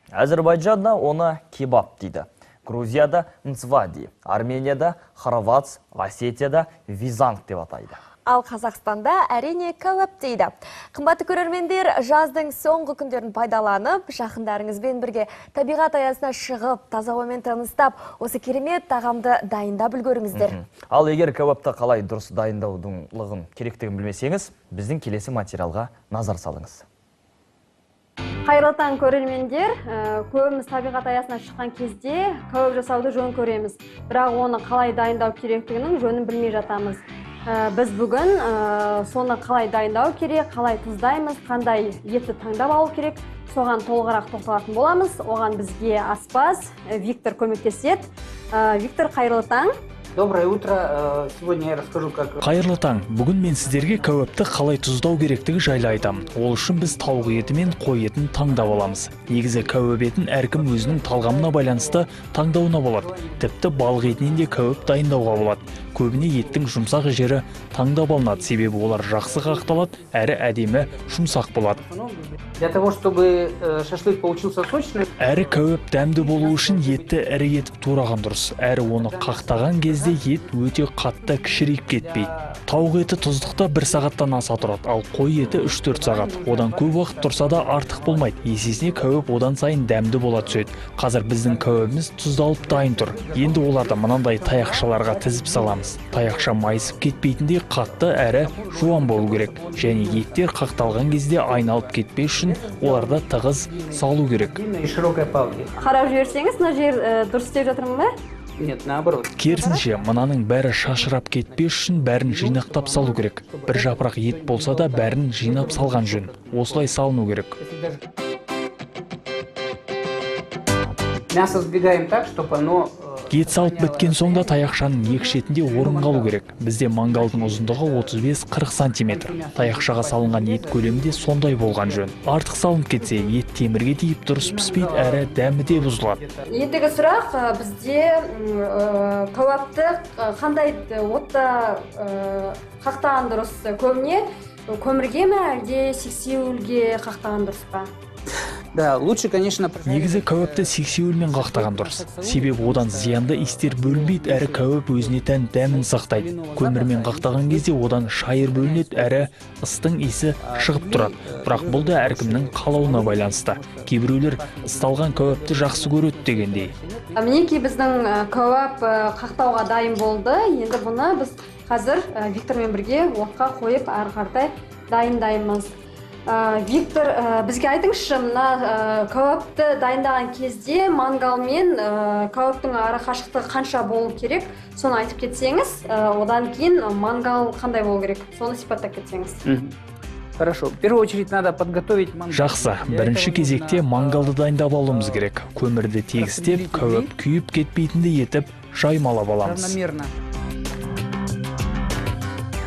Әзірбайжанда оны кебаб дейді. Грузияда мцвади, Арменияда хоровац, Осетияда визанг деп атайды. Ал Қазақстанда әрине кәуап дейді. Қымбатты көрермендер, жаздың соңғы күндерін пайдаланып, жақындарыңызбен бірге табиғат аясына шығып, таза ауамен тыныстап, осы керемет тағамды дайындап үлгеріңіздер. Ал егер кәуапты қалай дұрыс дайындаудың керектігін білмесеңіз, біздің келесі материалға назар салыңыз. Қайырлы таң, көрермендер. Көбіміз табиғат аясына шыққан кезде кәуап жасауды жөн көреміз. Бірақ оны қалай дайындау керектігінің жөнін білмей жатамыз. Біз бүгін соны қалай дайындау керек, қалай тұздаймыз, қандай етті таңдап алу керек, соған толығырақ тоқталатын боламыз. Оған бізге аспаз Виктор көмектеседі. Виктор, қайырлы таң. Доброе утро. Сегодня я расскажу, как... Қайырлы таң. Бүгін мен сіздерге кәуапты қалай тұздау керектігі жайлы айтамын. Ол үшін біз тауық еті мен қой етін таңдап аламыз. Негізі кәуап етін әркім өзінің талғамына байланысты таңдауына болады. Тіпті балық етінен де кәуап дайындауға болады. Көбіне еттің жұмсақ жері таңдап алынады, себебі олар жақсы қақталады, әрі әдемі жұмсақ болады. Для того, чтобы шашлык получился сочный. Әрі кәуап дәмді болу үшін етті ірі етіп тураған дұрыс. Әрі оны қақтаған кезде ет өте қатты кішірейіп кетпейді. Тауық еті тұздықта 1 сағаттан аса тұрады, ал қой еті 3-4 сағат. Одан көп уақыт тұрса да артық болмайды. Есесіне кәуап одан сайын дәмді бола түседі. Қазір біздің кәуабымыз тұздалып дайын тұр. Енді оларды мынандай таяқшаларға тізіп саламыз. Таяқша майысып кетпейтіндей қатты әрі жуан болу керек. Және еттер қақталған кезде айналып кетпес үшін оларды тығыз салу керек. Қарап жіберсеңіз, мына жер дұрыс істеп жатырмын ба? Нет, наоборот. Керісінше, мынаның бәрі шашырап кетпес үшін бәрін жинақтап салу керек. Бір жапырақ ет болса да бәрін жинап салған жөн. Осылай салыну керек. Мясо сбегаем так, чтобы оно... Ет салып біткен соң да таяқшаның екі шетінде орын қалу керек. Бізде мангалдың ұзындығы 35-40 сантиметр. Таяқшаға салынған ет көлемі де сондай болған жөн. Артық салынып кетсе, ет темірге тиіп дұрыс піспейді, әрі дәмі де бұзылады. Ендігі сұрақ, бізде кәуапты қандай отта қақтаған дұрыс? Көбіне көмірге ме, әлде сексеуілге қақтаған дұрыс па? Да, лучше, конечно, Негізі кәуапты сексеуілмен қақтаған дұрыс. Себебі одан зиянды иістер бөлінбейді, әрі кәуап өзіне тән дәмін сақтайды. Көмірмен қақтаған кезде одан шайыр бөлінеді, әрі ыстың иісі шығып тұрады. Бірақ бұл да әркімнің қалауына байланысты. Кейбіреулер ысталған кәуапты жақсы көреді дегендей. Мінекей біздің кәуап қақтауға дайын болды. Енді бұны біз қазір Виктормен бірге отқа қойып әрі қаратай дайындаймыз. Виктор, бізге айтыңызшы, мына кәуапты дайындаған кезде мангал мен кәуаптың ара қашықтығы қанша болу керек, соны айтып кетсеңіз, одан кейін мангал қандай болу керек, соны сипаттап кетсеңіз. Хорошо. В первую очередь надо подготовить мангал. Жақсы. Бірінші кезекте мангалды дайындап алуымыз керек. Көмірді тегістеп, кәуап күйіп кетпейтіндей етіп жаймалап аламыз. Равномерно.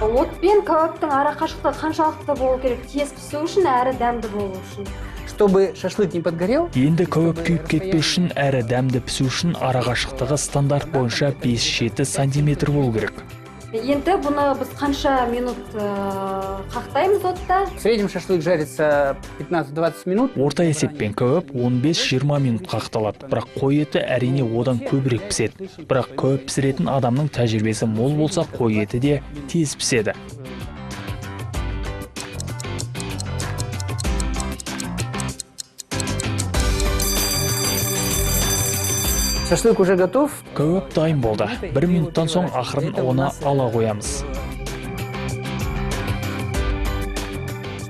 От пен кәуаптың ара қашықтығы қаншалықты болу керек тез пісу үшін, әрі дәмді болу үшін? Чтобы шашлык не подгорел. Енді кәуап күйіп кетпес үшін, әрі дәмді пісу үшін ара қашықтығы стандарт бойынша 5-7 сантиметр болу керек. Енді бұны біз қанша минут қақтаймыз отта? В среднем шашлык жарится 15-20 минут. Орта есеппен кәуап 15-20 минут қақталады. Бірақ қой еті әрине одан көбірек піседі. Бірақ кәуап пісіретін адамның тәжірибесі мол болса, қой еті де тез піседі. Шашлык уже готов. Кәуап дайын болды. 1 минуттан соң ақырын оны ала қоямыз.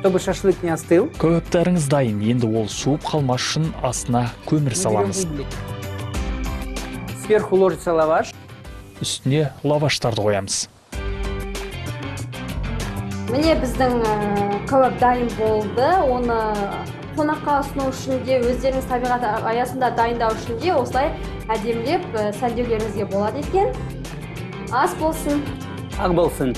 Чтобы шашлык не остыл. Кәуаптарыңыз дайын. Енді ол суып қалмас үшін астына көмір саламыз. Сверху ложится лаваш. Үстіне лаваштарды қоямыз. Міне біздің кәуап дайын болды. Оны қонаққа ұсыну үшін де, өздеріңіз табиғат аясында дайындау үшін де осылай әдемілеп сәндеулеріңізге болады екен. Ас болсын. Ақ болсын.